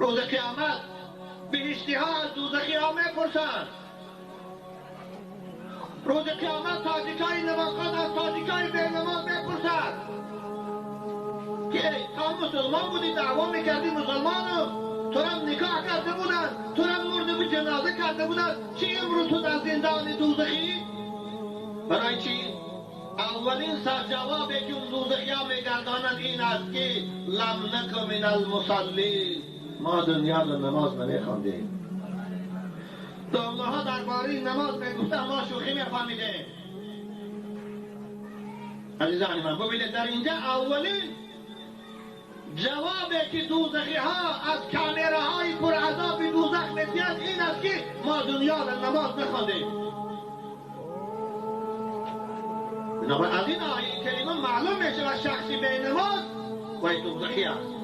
روز قیامت بهشتی ها از دوزخی ها میپرسند. روز قیامت تاجیکای نمازخوان از تاجیکای به نماز میپرسند که تا مسلمان بودی دعوا میکردی مسلمانو، تو را نکاح کرده بودن، تو را مرده به جنازه کرده بودن، چی امروز تو در زندان دوزخی؟ برای چی؟ اولین سرجوابی که اون دوزخی ها میگردانند این است که لم نک من المصلین، ما دنیا را نماز نمیخواندیم. دامنها درباره نماز میگفتن ما شوخی میفهمیدیم. عزیزان من ببینید در اینجا اولین جوابی که دوزخی ها از کامره های پرعذاب دوزخ میدهند این است که ما دنیا را نماز نخواندیم. بنابراین از این آیه کریمه معلوم میشود شخصی بی نماز و دوزخی است.